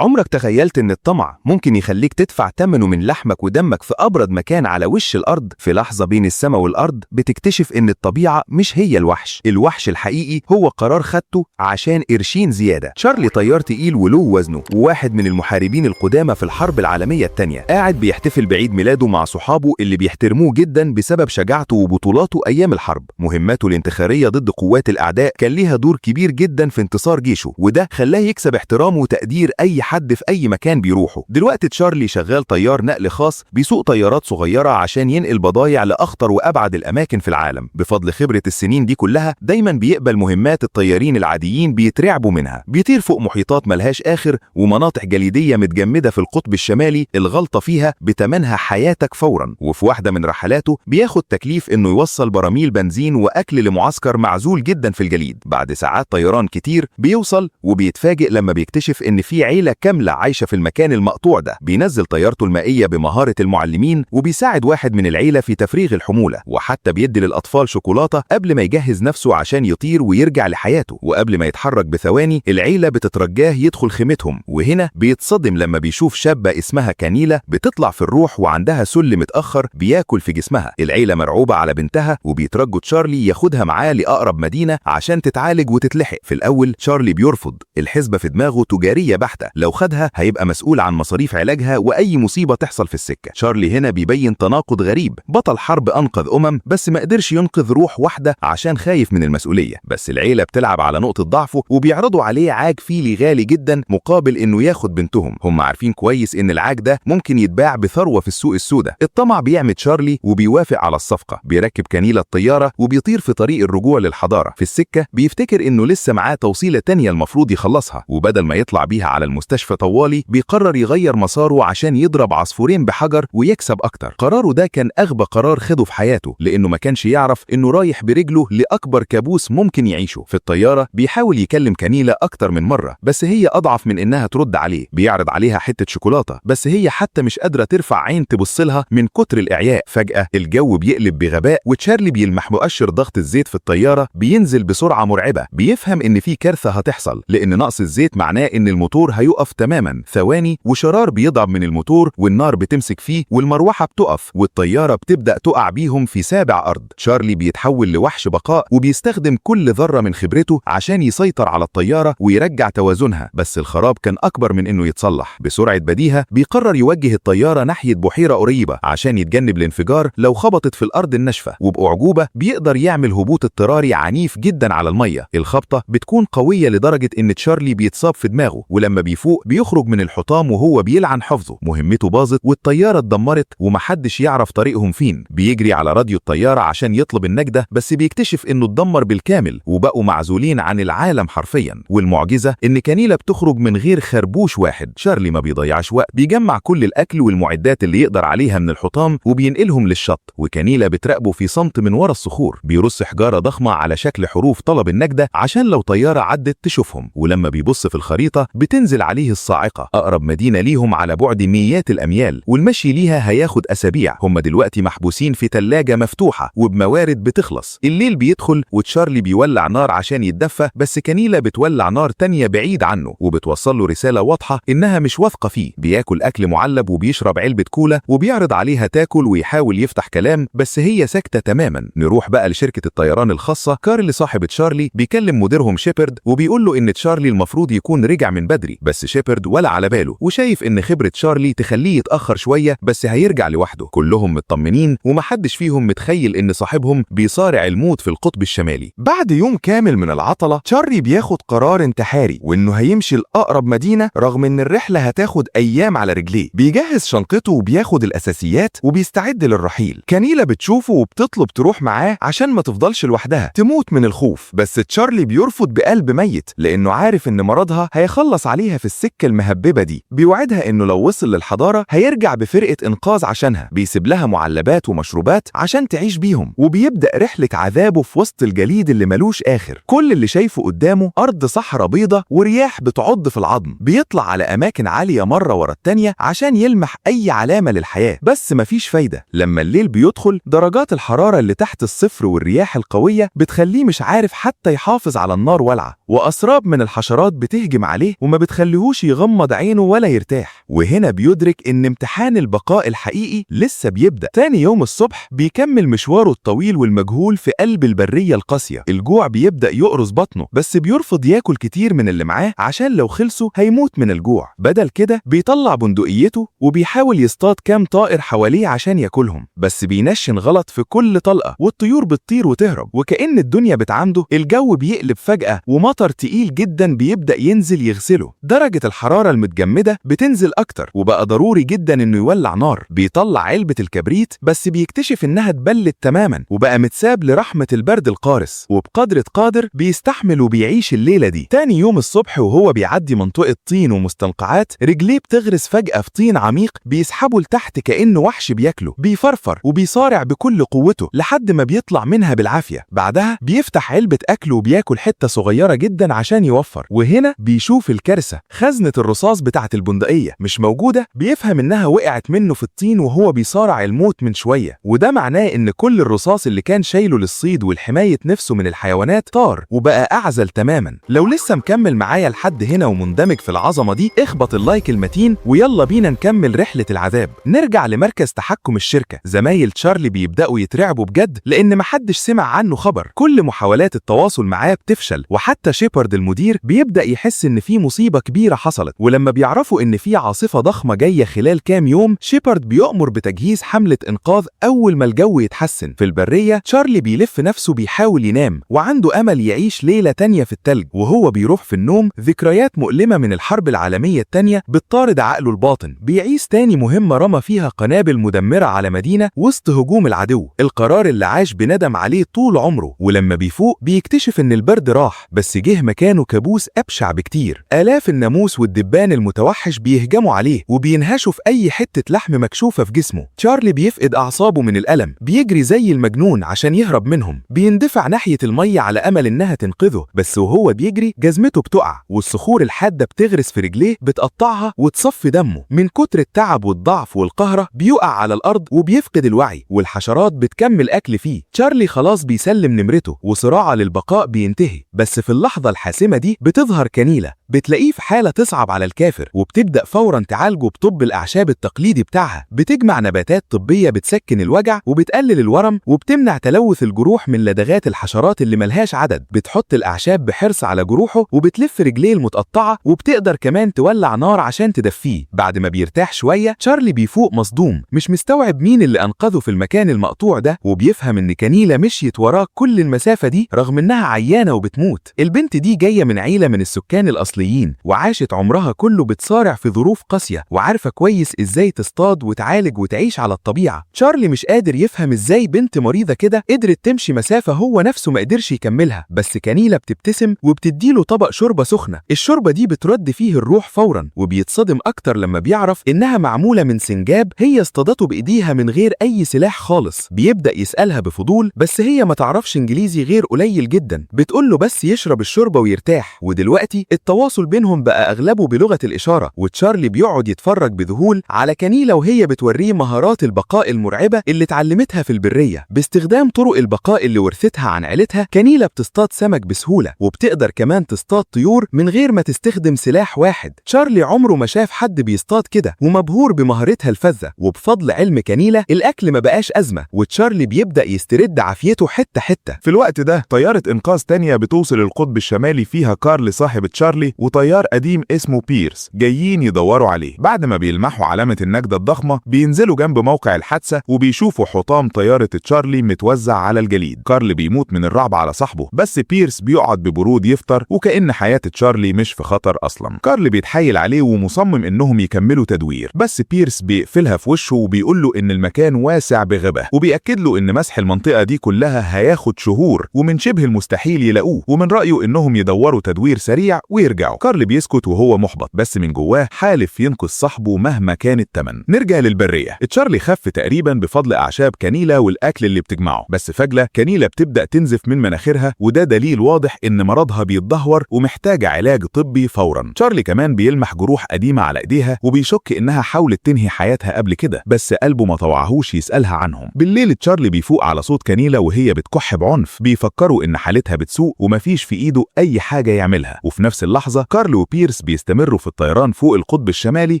عمرك تخيلت إن الطمع ممكن يخليك تدفع ثمنه من لحمك ودمك في أبرد مكان على وش الأرض؟ في لحظة بين السماء والأرض بتكتشف إن الطبيعة مش هي الوحش، الوحش الحقيقي هو قرار خدته عشان قرشين زيادة. تشارلي طيار تقيل وله وزنه، وواحد من المحاربين القدامى في الحرب العالمية الثانية، قاعد بيحتفل بعيد ميلاده مع صحابه اللي بيحترموه جدا بسبب شجاعته وبطولاته أيام الحرب. مهماته الانتحارية ضد قوات الأعداء كان ليها دور كبير جدا في انتصار جيشه، وده خلاه يكسب احترام وتقدير أي حد في أي مكان بيروحه. دلوقتي تشارلي شغال طيار نقل خاص، بيسوق طيارات صغيرة عشان ينقل بضايع لأخطر وأبعد الأماكن في العالم. بفضل خبرة السنين دي كلها دايما بيقبل مهمات الطيارين العاديين بيترعبوا منها. بيطير فوق محيطات ملهاش آخر ومناطق جليدية متجمدة في القطب الشمالي، الغلطة فيها بتمنها حياتك فورا. وفي واحدة من رحلاته بياخد تكليف إنه يوصل براميل بنزين وأكل لمعسكر معزول جدا في الجليد. بعد ساعات طيران كتير بيوصل، وبيتفاجئ لما بيكتشف إن في عيلة كاملة عايشة في المكان المقطوع ده. بينزل طيارته المائية بمهارة المعلمين، وبيساعد واحد من العيلة في تفريغ الحمولة، وحتى بيدي للأطفال شوكولاتة قبل ما يجهز نفسه عشان يطير ويرجع لحياته. وقبل ما يتحرك بثواني العيلة بتترجاه يدخل خيمتهم، وهنا بيتصدم لما بيشوف شابة اسمها كانيلا بتطلع في الروح وعندها سل متأخر بياكل في جسمها. العيلة مرعوبة على بنتها وبيترجوا تشارلي ياخدها معاه لأقرب مدينة عشان تتعالج وتتلحق. في الأول تشارلي بيرفض، الحسبة في دماغه تجارية بحتة، لو خدها هيبقى مسؤول عن مصاريف علاجها وأي مصيبة تحصل في السكة. تشارلي هنا بيبين تناقض غريب، بطل حرب أنقذ بس ما قدرش ينقذ روح واحدة عشان خايف من المسؤولية. بس العيلة بتلعب على نقطة ضعفه وبيعرضوا عليه عاج فيلي غالي جدا مقابل إنه ياخد بنتهم. هم عارفين كويس إن العاج ده ممكن يتباع بثروة في السوق السوداء. الطمع بيعمل تشارلي وبيوافق على الصفقة. بيركب كانيلا الطيارة وبيطير في طريق الرجوع للحضارة. في السكة بيفتكر إنه لسه معاه توصيلة تانية المفروض يخلصها، وبدل ما يطلع بيها على المستشفى طوالي بيقرر يغير مساره عشان يضرب عصفورين بحجر ويكسب أكتر. قراره ده كان أغبى قرار خده في حياته، لأنه ما كانش يعرف إنه رايح برجله لأكبر كابوس ممكن يعيشه. في الطيارة بيحاول يكلم كانيلا أكتر من مرة، بس هي أضعف من إنها ترد عليه. بيعرض عليها حتة شوكولاتة، بس هي حتى مش قادرة ترفع عين تبص لها من كتر الإعياء. فجأة الجو بيقلب بغباء، وتشارلي بيلمح مؤشر ضغط الزيت في الطيارة بينزل بسرعة مرعبة. بيفهم إن في كارثة هتحصل، لأن نقص الزيت معناه إن الموتور هيقف تماما. ثواني وشرار بيضرب من الموتور والنار بتمسك فيه والمروحة بتقف والطيارة بتبدأ تقع بيهم في سابع أرض. تشارلي بيتحول لوحش بقاء وبيستخدم كل ذرة من خبرته عشان يسيطر على الطيارة ويرجع توازنها، بس الخراب كان أكبر من إنه يتصلح. بسرعة بديهة بيقرر يوجه الطيارة ناحية بحيرة قريبة عشان يتجنب الانفجار لو خبطت في الأرض الناشفة، وبأعجوبة بيقدر يعمل هبوط اضطراري عنيف جدا على المية. الخبطة بتكون قوية لدرجة إن تشارلي بيتصاب في دماغه، ولما بيفوق بيخرج من الحطام وهو بيلعن حفظه. مهمته باظت والطيارة اتدمرت ومحدش يعرف طريقهم فين. بيجري على راديو الطيارة عشان يطلب النجدة، بس بيكتشف إنه اتدمر بالكامل وبقوا معزولين عن العالم حرفيا. والمعجزة إن كانيلا بتخرج من غير خربوش واحد. تشارلي ما بيضيعش وقت، بيجمع كل الأكل والمعدات اللي يقدر عليها من الحطام وبينقلهم للشط، وكانيلا بتراقبه في صمت من ورا الصخور. بيرص حجارة ضخمة على شكل حروف طلب النجدة عشان لو طيارة عدت تشوفهم، ولما بيبص في الخريطة بتنزل عليه الصاعقة. أقرب مدينة ليهم على بعد مئات الأميال، والمشي ليها هياخد أسابيع. هم دلوقتي محبوسين في تلاجة مفتوحة وبموارد بتخلص. الليل بيدخل وتشارلي بيولع نار عشان يتدفى، بس كانيلا بتولع نار تانية بعيد عنه وبتوصل له رسالة واضحة إنها مش واثقة فيه. بياكل أكل معلب وبيشرب علبة كولا وبيعرض عليها تاكل ويحاول يفتح كلام، بس هي ساكتة تماما. نروح بقى لشركة الطيران الخاصة. كارل صاحب تشارلي بيكلم مديرهم شيبرد وبيقول له إن تشارلي المفروض يكون رجع من بدري، بس شيبرد ولا على باله وشايف إن خبرة تشارلي تخليه يتأخر شوية بس هيرجع لوحده. كلهم مطمنين ومحدش فيهم متخيل إن صاحبهم بيصارع الموت في القطب الشمالي. بعد يوم كامل من العطلة تشارلي بياخد قرار انتحاري وإنه هيمشي لأقرب مدينة رغم إن الرحلة هتاخد أيام على رجليه. بيجهز شنطته وبياخد الأساسيات وبيستعد للرحيل. كانيلا بتشوفه وبتطلب تروح معاه عشان ما تفضلش لوحدها تموت من الخوف، بس تشارلي بيرفض بقلب ميت لأنه عارف إن مرضها هيخلص عليها في السكة المهببة دي. بيوعدها إنه لو وصل للحضارة هيرجع بفرقة إنقاذ عشانها. بيسيب لها معلبات ومشروبات عشان تعيش بيهم، وبيبدأ رحلة عذابه في وسط الجليد اللي ملوش آخر. كل اللي شايفه قدامه أرض صحراء بيضة ورياح بتعض في العظم. بيطلع على أماكن عالية مرة ورا التانية عشان يلمح أي علامة للحياة، بس مفيش فايدة. لما الليل بيدخل درجات الحرارة اللي تحت الصفر والرياح القوية بتخليه مش عارف حتى يحافظ على النار والعة، وأسراب من الحشرات بتهجم عليه وما بتخليهوش بيخليهوش يغمض عينه ولا يرتاح. وهنا بيدرك إن امتحان البقاء الحقيقي لسه بيبدأ. تاني يوم الصبح بيكمل مشواره الطويل والمجهول في قلب البرية القاسية. الجوع بيبدأ يقرص بطنه، بس بيرفض ياكل كتير من اللي معاه عشان لو خلصوا هيموت من الجوع. بدل كده بيطلع بندقيته وبيحاول يصطاد كام طائر حواليه عشان ياكلهم، بس بينشن غلط في كل طلقة والطيور بتطير وتهرب. وكأن الدنيا بتعنده، الجو بيقلب فجأة ومطر تقيل جدا بيبدأ ينزل يغسله. درجة الحرارة المتجمدة بتنزل أكتر، وبقى ضروري جدا إنه يولع نار. بيطلع علبة الكبريت بس بيكتشف إنها اتبلت تماما، وبقى متساب لرحمة البرد القارس. وبقدرة قادر بيستحمل وبيعيش الليلة دي. تاني يوم الصبح وهو بيعدي منطقة طين ومستنقعات، رجليه بتغرس فجأة في طين عميق بيسحبه لتحت كأنه وحش بياكله. بيفرفر وبيصارع بكل قوته لحد ما بيطلع منها بالعافية. بعدها بيفتح علبة أكل وبياكل حتة صغيرة جدا عشان يوفر. وهنا بيشوف الكارثة، خزنة الرصاص بتاعة البندقية مش موجودة. بيفهم إنها وقعت منه في الطين وهو بيصارع الموت من شوية، وده معناه إن كل الرصاص اللي كان شايله للصيد والحماية نفسه من الحيوانات طار وبقى أعزل تماما. لو لسه مكمل معايا لحد هنا ومندمج في العظمة دي، اخبط اللايك المتين ويلا بينا نكمل رحلة العذاب. نرجع لمركز تحكم الشركة. زمايل تشارلي بيبدأوا يترعبوا بجد لأن محدش سمع عنه خبر. كل محاولات التواصل معاه بتفشل، وحتى شيبارد المدير بيبدأ يحس إن في مصيبة كبيرة حصلت. ولما بيعرفوا إن في عاصفة ضخمة جاية خلال كام يوم، شيبارد بيؤمر بتجهيز حملة إنقاذ أول ما الجو يتحسن. في البرية تشارلي بيلف نفسه بيحاول ينام، وعنده أمل يعيش ليلة تانية في التلج. وهو بيروح في النوم ذكريات مؤلمة من الحرب العالمية التانية بتطارد عقله الباطن. بيعيش تاني مهمة رمى فيها قنابل مدمرة على مدينة وسط هجوم العدو، القرار اللي عاش بندم عليه طول عمره. ولما بيفوق بيكتشف إن البرد راح، بس جه مكانه كابوس أبشع بكتير. آلاف الناموس والدبان المتوحش بيهجموا عليه وبينهشوا في أي حتة لحم مكشوفة في جسمه. تشارلي بيفقد أعصابه من الألم، بيجري زي المجنون عشان يهرب منهم. بيندفع ناحية المية على أمل إنها تنقذه، بس وهو بيجري جزمته بتقع والصخور الحادة بتغرس في رجليه، بتقطعها وتصفي دمه. من كتر التعب والضعف والقهرة بيقع على الأرض وبيفقد الوعي، والحشرات بتكمل أكل فيه. تشارلي خلاص بيسلم نمرته وصراعه للبقاء بينتهي. بس في اللحظة الحاسمة دي بتظهر كانيلا، بتلاقيه في حالة تصعب على الكافر، وبتبدأ فورا تعالجه بطب الأعشاب التقليدي بتاعها. بتجمع نباتات طبية بتسكن الوجع وبتقلل الورم وبتمنع تلوث الجروح من لدغات الحشرات اللي ملهاش عدد. بتحط الأعشاب بحرص على جروحه وبتلف رجليه المتقطعة، وبتقدر كمان تولع نار عشان تدفيه. بعد ما بيرتاح شوية تشارلي بيفوق مصدوم، مش مستوعب مين اللي أنقذه في المكان المقطوع ده، وبيفهم إن كانيلا مشيت وراه كل المسافة دي رغم إنها عيانة وبتموت. البنت دي جاية من عيلة من السكان الأصليين، وعاشت عمرها كله بتصارع في ظروف قاسية، وعارفة كويس إزاي تصطاد وتعالج وتعيش على الطبيعة. تشارلي مش قادر يفهم إزاي بنت مريضة كده قدرت تمشي مسافة هو نفسه ما قدرش يكملها. بس كانيلا بتبتسم وبتديله طبق شوربة سخنة. الشوربة دي بترد فيه الروح فورا، وبيتصدم أكتر لما بيعرف إنها معمولة من سنجاب هي اصطادته بإيديها من غير أي سلاح خالص. بيبدأ يسألها بفضول، بس هي ما تعرفش إنجليزي غير قليل جدا. بتقول له بس يشرب الشوربة ويرتاح. ودلوقتي التواصل بينهم بقى أغلبه بلغة الإشارة، وتشارلي بيقعد يتفرج بذهول على كانيلا وهي بتوريه مهارات البقاء المرعبة اللي اتعلمتها في البرية. باستخدام طرق البقاء اللي ورثتها عن عيلتها، كانيلا بتصطاد سمك بسهولة، وبتقدر كمان تصطاد طيور من غير ما تستخدم سلاح واحد. تشارلي عمره ما شاف حد بيصطاد كده، ومبهور بمهارتها الفذة. وبفضل علم كانيلا الأكل ما بقاش أزمة، وتشارلي بيبدأ يسترد عافيته حتة حتة. في الوقت ده طيارة إنقاذ تانية بتوصل القطب الشمالي فيها كارل صاحب تشارلي وطيار قديم اسمه بيرس جايين يدوروا عليه. بعد ما بيلمحوا علامة النجدة الضخمة بينزلوا جنب موقع الحادثة وبيشوفوا حطام طيارة تشارلي متوزع على الجليد. كارل بيموت من الرعب على صاحبه، بس بيرس بيقعد ببرود يفطر وكأن حياة تشارلي مش في خطر أصلا. كارل بيتحايل عليه ومصمم إنهم يكملوا تدوير، بس بيرس بيقفلها في وشه وبيقول له إن المكان واسع بغبة، وبيأكد له إن مسح المنطقة دي كلها هياخد شهور ومن شبه المستحيل يلاقوه، ومن رأيه إنهم يدوروا تدوير سريع ويرجعوا. كارل بيسكت وهو محبط، بس من جواه حالف ينقذ صاحبه مهما كان الثمن. نرجع للبرية. تشارلي خف تقريبا بفضل أعشاب كانيلا والأكل اللي بتجمعه، بس فجأة كانيلا بتبدأ تنزف من مناخيرها، وده دليل واضح إن مرضها بيتدهور ومحتاجة علاج طبي فورا. تشارلي كمان بيلمح جروح قديمة على إيديها وبيشك إنها حاولت تنهي حياتها قبل كده، بس قلبه ما طوعهوش يسألها عنهم. بالليل تشارلي بيفوق على صوت كانيلا وهي بتكح بعنف، بيفكروا إن حالتها بتسوء ومفيش في إيده أي حاجة يعملها. وفي نفس اللحظة اللحظة كارل وبيرس بيستمروا في الطيران فوق القطب الشمالي،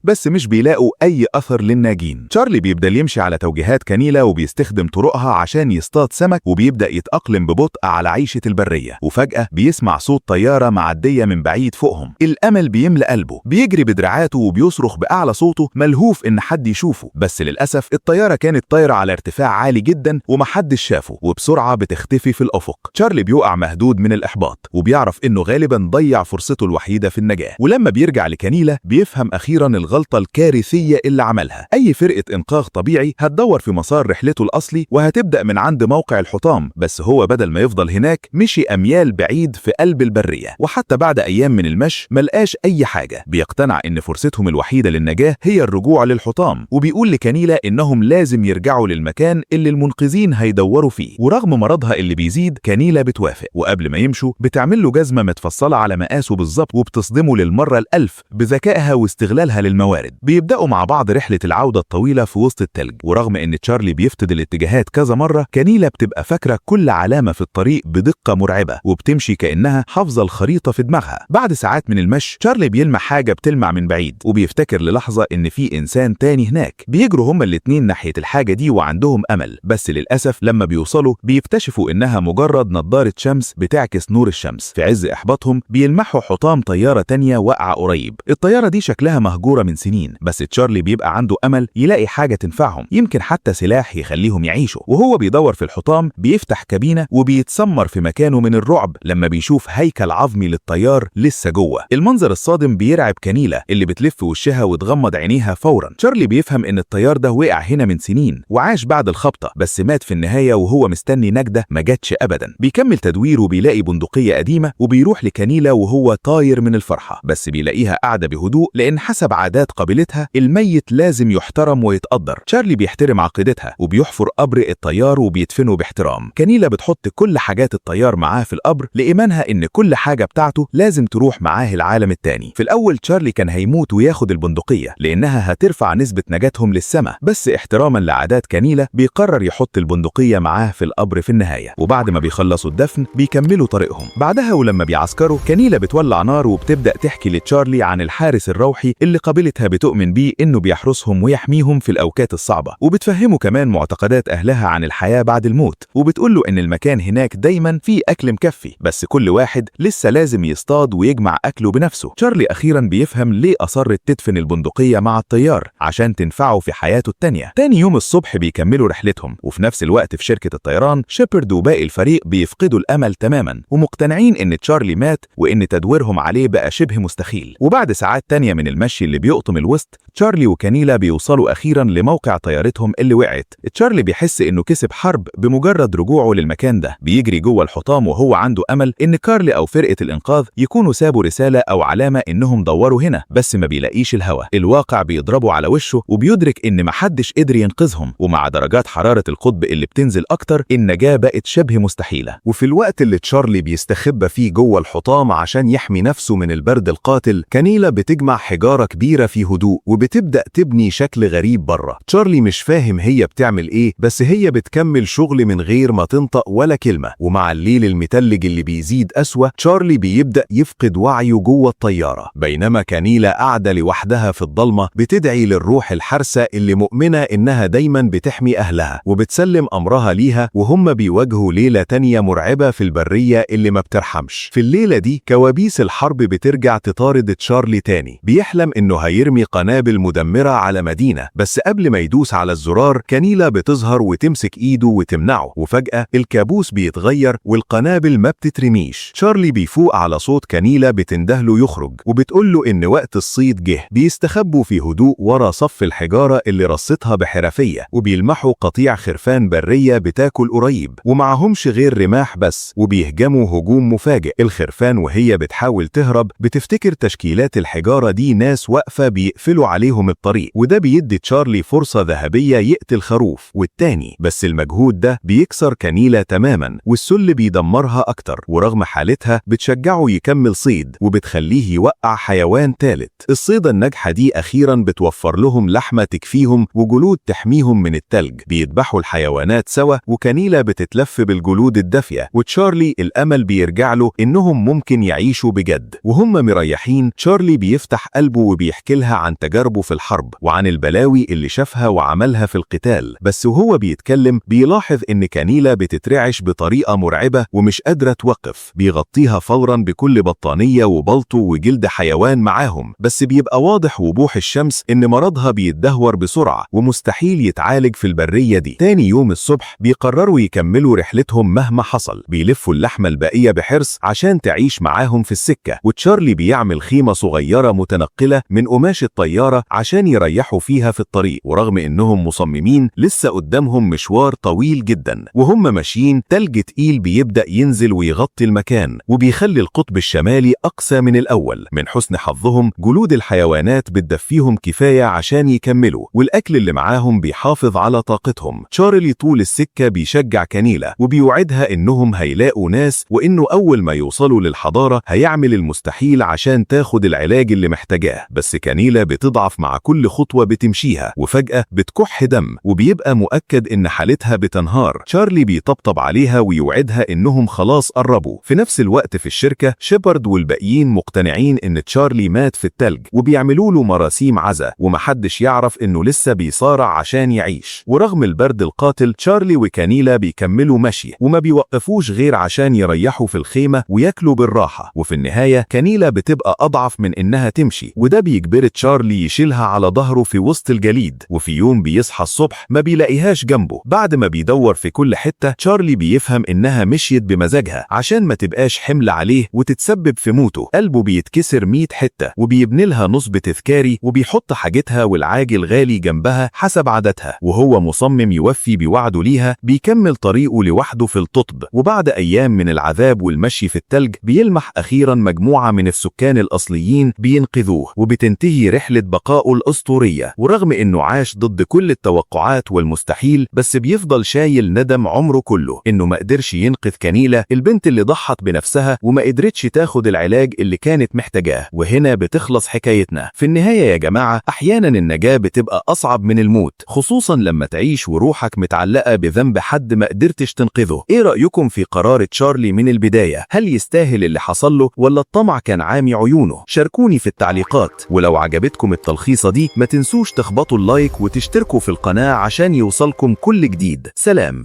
بس مش بيلاقوا أي أثر للناجين. تشارلي بيبدأ يمشي على توجيهات كانيلا وبيستخدم طرقها عشان يصطاد سمك، وبيبدأ يتأقلم ببطء على عيشة البرية. وفجأة بيسمع صوت طيارة معدية من بعيد فوقهم. الأمل بيملأ قلبه، بيجري بدراعاته وبيصرخ بأعلى صوته ملهوف إن حد يشوفه، بس للأسف الطيارة كانت طايرة على ارتفاع عالي جدا ومحدش شافه، وبسرعة بتختفي في الأفق. تشارلي بيقع مهدود من الإحباط، وبيعرف إنه غالبا ضيع فرصته الوحيدة في النجاة. ولما بيرجع لكانيلا بيفهم أخيرا الغلطة الكارثية اللي عملها. أي فرقة إنقاذ طبيعي هتدور في مسار رحلته الأصلي وهتبدأ من عند موقع الحطام، بس هو بدل ما يفضل هناك مشي أميال بعيد في قلب البرية، وحتى بعد أيام من المشي ملقاش أي حاجة. بيقتنع إن فرصتهم الوحيدة للنجاة هي الرجوع للحطام، وبيقول لكانيلا إنهم لازم يرجعوا للمكان اللي المنقذين هيدوروا فيه. ورغم مرضها اللي بيزيد كانيلا بتوافق، وقبل ما يمشوا بتعمل له جزمة متفصلة على مقاسه بالظبط، وبتصدمه للمرة الألف بذكائها واستغلالها للموارد. بيبدأوا مع بعض رحلة العودة الطويلة في وسط التلج، ورغم إن تشارلي بيفقد الاتجاهات كذا مرة، كانيلا بتبقى فاكرة كل علامة في الطريق بدقة مرعبة، وبتمشي كأنها حافظة الخريطة في دماغها. بعد ساعات من المشي تشارلي بيلمح حاجة بتلمع من بعيد، وبيفتكر للحظة إن في إنسان تاني هناك. بيجروا هما الاتنين ناحية الحاجة دي وعندهم أمل، بس للأسف لما بيوصلوا بيكتشفوا إنها مجرد نظارة شمس بتعكس نور الشمس. في عز إحباطهم بيلمحوا حطام طيارة تانية واقعة قريب. الطيارة دي شكلها مهجورة من سنين، بس تشارلي بيبقى عنده أمل يلاقي حاجة تنفعهم، يمكن حتى سلاح يخليهم يعيشوا. وهو بيدور في الحطام بيفتح كابينة وبيتسمر في مكانه من الرعب لما بيشوف هيكل عظمي للطيار لسه جوه. المنظر الصادم بيرعب كانيلا اللي بتلف وشها وتغمض عينيها فورا. تشارلي بيفهم ان الطيار ده وقع هنا من سنين وعاش بعد الخبطة، بس مات في النهاية وهو مستني نجدة ما جاتش ابدا. بيكمل تدوير وبيلاقي بندقية قديمة، وبيروح لكانيلا وهو طاير من الفرحة، بس بيلاقيها قاعدة بهدوء لان حسب عادات قبيلتها الميت لازم يحترم ويتقدر. تشارلي بيحترم عقيدتها وبيحفر قبر الطيار وبيدفنه باحترام. كانيلا بتحط كل حاجات الطيار معاه في القبر لإيمانها إن كل حاجة بتاعته لازم تروح معاه العالم التاني. في الأول تشارلي كان هيموت وياخد البندقية لأنها هترفع نسبة نجاتهم للسماء، بس احتراما لعادات كانيلا بيقرر يحط البندقية معاه في القبر في النهاية. وبعد ما بيخلصوا الدفن بيكملوا طريقهم. بعدها ولما بيعسكروا كانيلا بتولع نار وبتبدأ تحكي لتشارلي عن الحارس الروحي اللي قبيلتها بتؤمن بيه إنه بيحرسهم ويحميهم في الأوقات الصعبة، وبتفهمه كمان معتقدات أهلها عن الحياة بعد الموت، وبتقول له إن المكان هناك دايما فيه أكل مكفي، بس كل واحد لسه لازم يصطاد ويجمع أكله بنفسه. تشارلي أخيرا بيفهم ليه أصرت تدفن البندقية مع الطيار عشان تنفعه في حياته التانية. تاني يوم الصبح بيكملوا رحلتهم، وفي نفس الوقت في شركة الطيران شيبرد وباقي الفريق بيفقدوا الأمل تماما ومقتنعين إن تشارلي مات وإن تدويرهم عليه بقى شبه مستحيل. وبعد ساعات تانية من المشي اللي بيقطم الوسط، تشارلي وكانيلا بيوصلوا أخيرا لموقع طيارتهم اللي وقعت. تشارلي بيحس إنه كسب حرب بمجرد رجوعه للمكان ده. بيجري جوه الحطام وهو عنده أمل إن كارل أو فرقة الإنقاذ يكونوا سابوا رسالة أو علامة إنهم دوروا هنا، بس ما بيلاقيش الهوا. الواقع بيضربه على وشه وبيدرك إن محدش قدر ينقذهم، ومع درجات حرارة القطب اللي بتنزل أكتر النجاة بقت شبه مستحيلة. وفي الوقت اللي تشارلي بيستخبى فيه جوه الحطام عشان يحمي نفسه من البرد القاتل، كانيلا بتجمع حجارة كبيرة في هدوء وبتبدأ تبني شكل غريب بره. تشارلي مش فاهم هي بتعمل ايه، بس هي بتكمل شغل من غير ما تنطق ولا كلمة. ومع الليل المتلج اللي بيزيد أسوأ، تشارلي بيبدأ يفقد وعيه جوه الطيارة، بينما كانيلا قاعدة لوحدها في الضلمة بتدعي للروح الحارسة اللي مؤمنة إنها دايما بتحمي أهلها، وبتسلم أمرها ليها وهم بيواجهوا ليلة تانية مرعبة في البرية اللي ما بترحمش. في الليلة دي كوابيس الحرب بترجع تطارد تشارلي تاني. بيحلم إنه هيرمي قنابل مدمرة على مدينة، بس قبل ما يدوس على الزرار كانيلا بتظهر وتمسك إيده وتمنعه، وفجأة الكابوس بيتغير والقنابل ما بتترميش. تشارلي بيفوق على صوت كانيلا بتندهله يخرج، وبتقول له إن وقت الصيد جه. بيستخبوا في هدوء ورا صف الحجارة اللي رصتها بحرفية، وبيلمحوا قطيع خرفان برية بتاكل قريب، ومعهمش غير رماح بس، وبيهجموا هجوم مفاجئ. الخرفان وهي بتحاول تهرب بتفتكر تشكيلات الحجارة دي ناس واقفة بيقفلوا عليهم الطريق، وده بيدي تشارلي فرصة ذهبية يقتل خروف والتاني، بس المجهود ده بيكسر كانيلا تماما، والسل بيدمرها أكتر، ورغم حالتها بتشجعه يكمل صيد وبتخليه يوقع حيوان ثالث. الصيدة الناجحة دي أخيرا بتوفر لهم لحمة تكفيهم وجلود تحميهم من التلج. بيذبحوا الحيوانات سوا، وكانيلا بتتلف بالجلود الدافية، وتشارلي الأمل بيرجع له إنهم ممكن يعيشوا بجد. بجد. وهم مريحين، تشارلي بيفتح قلبه وبيحكي لها عن تجاربه في الحرب وعن البلاوي اللي شافها وعملها في القتال. بس وهو بيتكلم بيلاحظ إن كانيلا بتترعش بطريقة مرعبة ومش قادرة توقف. بيغطيها فورا بكل بطانية وبلطو وجلد حيوان معاهم، بس بيبقى واضح وضوح الشمس إن مرضها بيتدهور بسرعة ومستحيل يتعالج في البرية دي. تاني يوم الصبح بيقرروا يكملوا رحلتهم مهما حصل. بيلفوا اللحمة الباقية بحرص عشان تعيش معاهم في السكة، وتشارلي بيعمل خيمة صغيرة متنقلة من قماش الطيارة عشان يريحوا فيها في الطريق. ورغم إنهم مصممين لسه قدامهم مشوار طويل جدا. وهم ماشيين تلج تقيل بيبدأ ينزل ويغطي المكان وبيخلي القطب الشمالي أقسى من الأول. من حسن حظهم جلود الحيوانات بتدفيهم كفاية عشان يكملوا، والأكل اللي معاهم بيحافظ على طاقتهم. تشارلي طول السكة بيشجع كانيلا وبيوعدها إنهم هيلاقوا ناس، وإنه أول ما يوصلوا للحضارة هيعمل المستحيل عشان تاخد العلاج اللي محتاجاه. بس كانيلا بتضعف مع كل خطوة بتمشيها، وفجأة بتكح دم وبيبقى مؤكد إن حالتها بتنهار. تشارلي بيطبطب عليها ويوعدها إنهم خلاص قربوا. في نفس الوقت في الشركة شيبرد والباقيين مقتنعين إن تشارلي مات في التلج وبيعملوا له مراسيم عزا، ومحدش يعرف إنه لسه بيصارع عشان يعيش. ورغم البرد القاتل تشارلي وكانيلا بيكملوا مشي وما بيوقفوش غير عشان يريحوا في الخيمة وياكلوا بالراحة. وفي النهاية كانيلا بتبقى أضعف من إنها تمشي، وده بيجبر تشارلي يشيلها على ظهره في وسط الجليد. وفي يوم بيصحى الصبح ما بيلاقيهاش جنبه. بعد ما بيدور في كل حتة تشارلي بيفهم إنها مشيت بمزاجها عشان ما تبقاش حمل عليه وتتسبب في موته. قلبه بيتكسر 100 حتة وبيبني لها نصب تذكاري وبيحط حاجتها والعاج الغالي جنبها حسب عادتها. وهو مصمم يوفي بوعده ليها بيكمل طريقه لوحده في القطب. وبعد أيام من العذاب والمشي في التلج بيلمح أخيرا مجموعة من السكان الأصليين بينقذوه، وبتنتهي رحلة بقائه الأسطورية. ورغم إنه عاش ضد كل التوقعات والمستحيل، بس بيفضل شايل ندم عمره كله إنه ما قدرش ينقذ كانيلا، البنت اللي ضحت بنفسها وما قدرتش تاخد العلاج اللي كانت محتاجاه. وهنا بتخلص حكايتنا. في النهاية يا جماعة، أحيانا النجاة بتبقى أصعب من الموت، خصوصا لما تعيش وروحك متعلقة بذنب حد ما قدرتش تنقذه. إيه رأيكم في قرار تشارلي من البداية؟ هل يستاهل اللي حصل له ولا الطمع كان عامي عيونه؟ شاركوني في التعليقات. ولو عجبتكم التلخيصة دي ما تنسوش تخبطوا اللايك وتشتركوا في القناة عشان يوصلكم كل جديد. سلام.